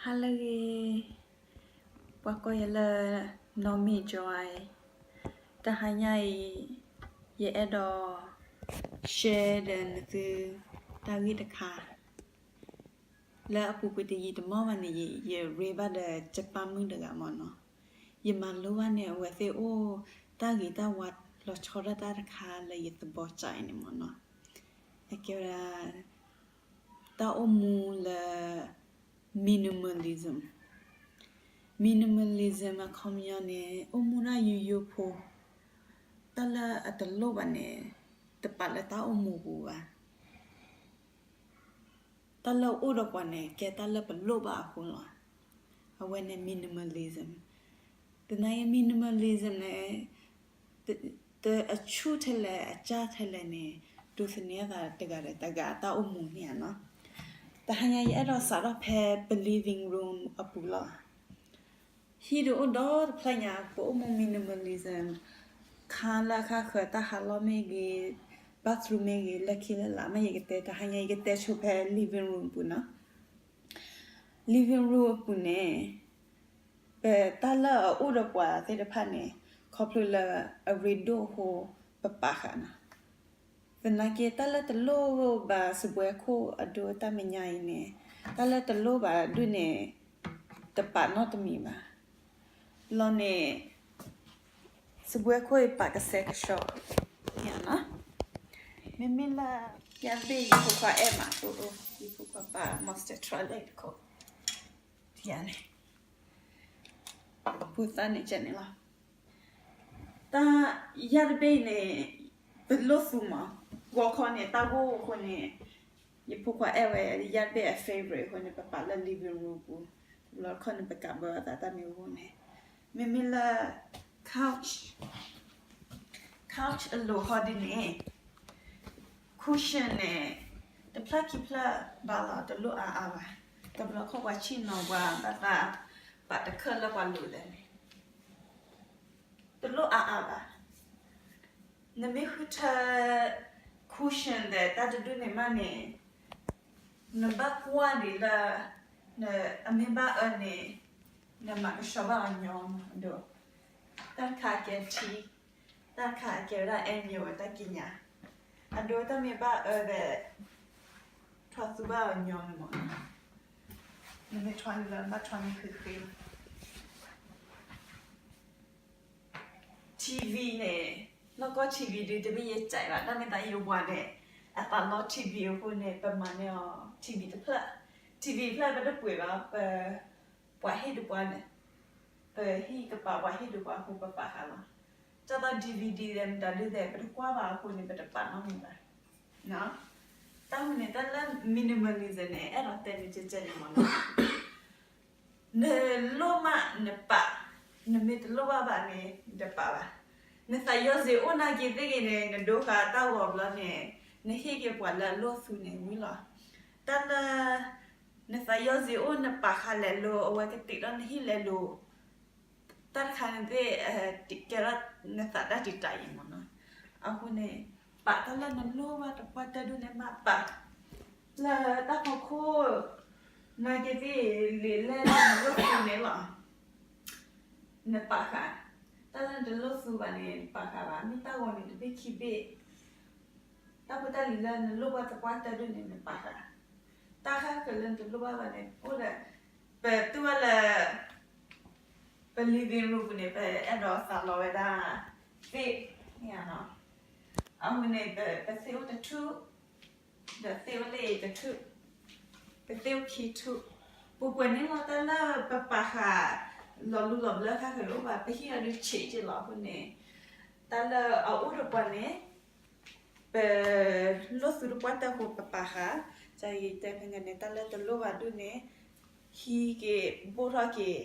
ဟါလၢအဂ့ၤ, ပှၤကိးယၤလၢ နီၢ်မ့ၢ်ကၠီ, တဟါညါအံၤ ယအဲၣ်ဒိး share ဒီးနသု တၢ်ဂ့ၢ်တခါ လၢအပူၤကွံာ်တယံာ်တမီၢ်ဘၣ်န့ၣ် ယရ့ဘၣ်ဒီး ကၠပၢ်မုၣ်တဂၤမ့ၢ်နီၤ, ယမၤလိဘၣ်န့ၣ် အဝဲသ့ၣ်အိၣ်တၢ်ဂ့ၤတၢ်ဝါလီၤဆီဒၣ်တၢ်တခါလၢယသဘီစၢ်အံၤန့ၣ်မ့ၢ်နီၤ, အကဲဝဲဒၣ် တၢ်အိၣ်မူလၢ minimalism, minimalism အခီပညီန့ၣ် အိၣ်မူဒၣ်ယိယိဖိ, တၢ်လၢအတလိၣ်ဘၣ်န့ၣ် တပာ်လၢတၢ်အိၣ်မူပူၤဘၣ်. တၢ်လၢအအိၣ်ဒီးပှၤန့ၣ် ကဲတၢ်လၢပလိၣ်ဘၣ်အဃိလီၤ. အဝဲန့ၣ် minimalism. သနာ်က့ minimalism န့ၣ် တအဆူၣ်ထဲလဲၣ် အစၢ်ထဲလဲၣ်န့ၣ် ဒိးသန့ၤအသးတဂၤဒီးတဂၤအတၢ်အိၣ်မူန့ၣ်ဧါနီၤ. တဟါညါယအဲၣ်ဒိးစးထီၣ်ဖဲပ living room အပူၤလီၤ. ဟံၣ်ဒုးအိၣ်ဒီတဖျၢၣ်ညါ ပအိၣ်မူ minimalism, ခါလၢအခါဃၢၤ တၢ်ဟးလီၢ်မ့ၢ်ဂ့ၤ, bathroom မ့ၢ်ဂ့ၤ, လၢခံလၢလာ်မ့ၢ် ယကတဲ တဟါညါ ယကတဲဆိဖဲ living room ပူၤနီၤ. living room အပူၤန့ၣ် ပတၢ်လၢအအိၣ်ဒီးပှၤသ့ၣ်တဖၣ်န့ၣ် ခီဖျိလၢအရ့ဒိၣ်အဃိ ပပာ်ဃာ်နီၤ. သနာ်က့ တၢ်လၢတလိၣ်ဘၣ် စပွဲခိၣ်အဒိ တၢ်မဲာ်ညါအံၤန့ၣ် တၢ်လၢတလိၣ်ဘၣ်ဒုးန့ၣ် တပာ်နီတမံၤဘၣ်. လီၤန့ၣ် စပွဲခိၣ်အံၤပာ်ကဆှဲကဆှီ မ့မ့ၢ်လၢ ယၤတဘ့ၣ် ယဖိခွါအဲၣ်မး ယဖိခွါပာ် monster truck လဲၣ်တခိၣ် ယၤန့ၣ် ဖိသၣ်န့ၣ်ကဲန့ၣ်လီၤ. တၢ် ယၤတဘ့ၣ်န့ၣ် ပလိၣ်သူမး, ဂီၤခီန့ၣ် တၢ်ဂိၢ်အဃိန့ၣ် ယဖိခွါအဲၣ်ဝဲ ယၤတဘ့ၣ်အ favorite အဃိန့ၣ် ပပာ်လၢ living room ပူၤ, တဘျီတခီၣ်န့ၣ် ပကးဘၢအသးတၢ်မ့ၢ်ဂိၢ်န့ၣ်, မ့မ့ၢ်လၢ couch, couch အလိၤဟီဒ်န့ၣ် cushion န့ၣ် တဖျၢၣ်ခံဖျၢၣ်ဘၣ်လီၤ တလိၣ်အါအါဘၣ်. တဘျီခီၣ်ပှၤဆ့ၣ်နီၤပှၤဘၣ်သး ပာ်တခၢၣ်လၢပှၤလိၤလဲၣ်န့ၣ် တလိၣ်အါအါဘၣ်. နမ့ၢ်ဃုထၢ cushion ဒီးတၢ်တဒူၣ်န့ၣ်မးန့ၣ် နဘၣ်ကွၢ်ဒံးလၢ အမ့ၢ်ဘၣ်အၢန့ၣ် နမၤကဆှီဘၣ်အီၤညီမး အဒိ တၢ်တခါအကဲထံ, တၢ်တခါအကဲဝဲဒၣ် အဲၣ်မ့ၤဝဲတၢ်ကံးညာ်, အဒိ တၢ်မ့ၢ်ဘၣ်အၢဒီး ထွါသူဘၣ်အီၤညီန့ၣ်မး, နမ့ၢ်ထွါန့ၣ်လၢဘၣ်ထွါန့ၣ်ဃ့ဃ့လီၤ. TV န့ၣ် နီၢ်ကီၢ် TV ဒုးတမ့ၢ်ယစဲးဘၣ်, တၢ်မ့ၢ်သးယဝၤန့ၣ် အသးလီ TV အဃိန့ၣ် ပမၤန့ၢ်အီၤ TV တဖျၢၣ်, TV တဖျၢၣ်ပတပှ့ၤဘၣ်, ပ ပှၤဟ့ၣ်ဒုးပှၤန့ၣ်, ပဟံၣ်ကပၤပှၤဟ့ၣ်ဒုးပှၤအဃိပပာ်ဃာ်လီၤ. ဒ်သိး DVD ဒီးမတၤဒုးသ့ၣ် ပတကွၢ်ဘၣ်အဃိန့ၣ် ပတပာ်နီတမံၤဘၣ်. တၢ်မ့ၢ်န့ၣ် တၢ်လၢ minimalism န့ၣ် အဲၣ်ဒိးတဲန့ၣ်ကဲကဲန့ၣ်မးနီၤ နလိၣ်မးနပာ်, နမ့ၢ်တလိၣ်ဘၣ်ဘၣ်န့ၣ် နတပာ်ဘၣ်. နသးယီၤစ့အိၣ်နာ်က့ၤသ့ၣ်ဂ့ၤန့ၣ် နဒိဃာ်တၢ်ဂီၤဘျီန့ၣ် နဟ့ၣ်က့ၤပှၤလၢအလိၣ်သူန့ၣ်ဝံၤလီၤ. တၢ်လၢ နသးယီၤစ့အိၣ် နပာ်ဃာ်လဲၤလိၤ အဝဲကတ့ၤထီၣ်နဟံၣ်လဲၤလိၤ တၢ်တခါန့ၣ်သ့ၣ် ကဲထီၣ်နသးတၢ်တံာ်တာ်အံၤမးနီၤ. အဃိန့ၣ် ပာ်တၢ်လၢနလိၣ်ဘၣ်တပှၢ်တၢၢ်ဒုးန့ၣ်မးပာ်, လၢတၢ်ဖီခိၣ် နာ်က့ၤသ့ၣ် လံာ်လဲၢ်လၢနလိၣ်သူန့ၣ်လီၤ. နပာ်ဃာ်, တၢ်လၢနတလိၣ်သူဘၣ်န့ၣ် နပာ်ဃာ်ဘၣ်, မ့ၢ်တၢ်ဂီၤန့ၣ် တဘ့ၣ်ခံဘ့ၣ် တၢ်ဖိတၢ်လံၤလၢနလိၣ်ဘၣ်သပှၢ်တၢၢ်ဒုးန့ၣ် နပာ်ဃာ်, တၢ်ဃၣ်ဃၢၤလၢနတလိၣ်ဘၣ်ဘၣ်န့ၣ် အိၣ်ဒီး ပတူၢ်ဘၣ်လၢ ပ living room ပူၤန့ၣ် ပအဲၣ်ဒိးသးလီဝဲဒၣ် သ့ၣ်, အဃိန့ၣ် ပသ့ၣ်အိၣ်တထူၣ်, ဒီးသ့ၣ်အိၣ်လၢအံၤတထူၣ်, ပသ့ၣ်အိၣ်ခံထူၣ်, ပှဲၤပှဲၤန့ၣ်လီၤ. တၢ်လၢပပာ်ဃာ် လီၤလူလီၤဘျၢဃၣ်ဃၢၤအိၣ်ဘၣ် ပဟံၣ်အီၤဒုးဆံးက့ၤလီၤ. အဃိန့ၣ် တၢ်လၢအအိၣ်ဒီးပှၤန့ၣ် ပလိၣ်သူတပှၢ်တၢၢ်အဃိပပာ်ဃာ်, ကယတဲဖဲန့ၣ် တၢ်လၢတလိၣ်ဘၣ်ဒုးန့ၣ် ဟံးက့ၤ ဘိၣ်ထီၣ်က့ၤ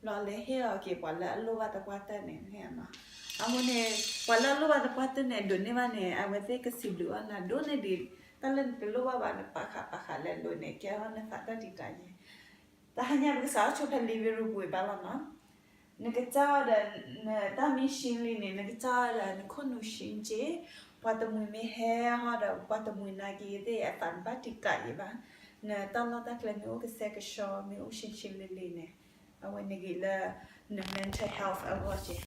ဘျီလဲၤဟ့ၣ်အီၤက့ၤပှၤလၢအလိၣ်ဘၣ်သပှၢ်တၢၢ်န့ၣ်န့ၣ်. အဃိန့ၣ် ပှၤလၢအလိၣ်ဘၣ်သပှၢ်တၢၢ်န့ၣ် ဒိးန့ၢ်ဘၣ်န့ၣ် အဝဲသ့ၣ်ကစံးဘျုးအီၤနၤဒိၣ်န့ၢ်ဒံး, တၢ်လၢနတလိၣ်ဘၣ်ဘၣ် နပာ်ဃာ်ပာ်ဃာ်လဲၤလိၤန့ၣ် ကဲထီၣ်နသးတၢ်တံာ်တာ်အံၤ. တဟါညါပကစးထီၣ်ဆိဖဲ living room ပူၤဘၣ်လီၤနီၤ. နကစၢ်အီၤဒီး နတၢ်မံရှံလံန့ၣ် နကစၢ်အီၤဒီး နခိၣ်နူာ်ရှံက့ၤ, ပှၤတမှံၤမ့ၢ်ဟဲဟီဒီး ပှၤတမှံၤနာ်က့ၤသ့ၣ် အသးနဘၣ်တံာ်တာ်အံၤဘၣ်. နတၢ်လီၢ်တၢ်ကျဲမ့ၢ်အိၣ်ကစဲကဆှီ မ့ၢ်အိၣ်ဆံးဆံးလ့လ့န့ၣ်, အဝဲန့ၣ်ဂ့ၤလၢ န mental health အဂီၢ်က့ၤ.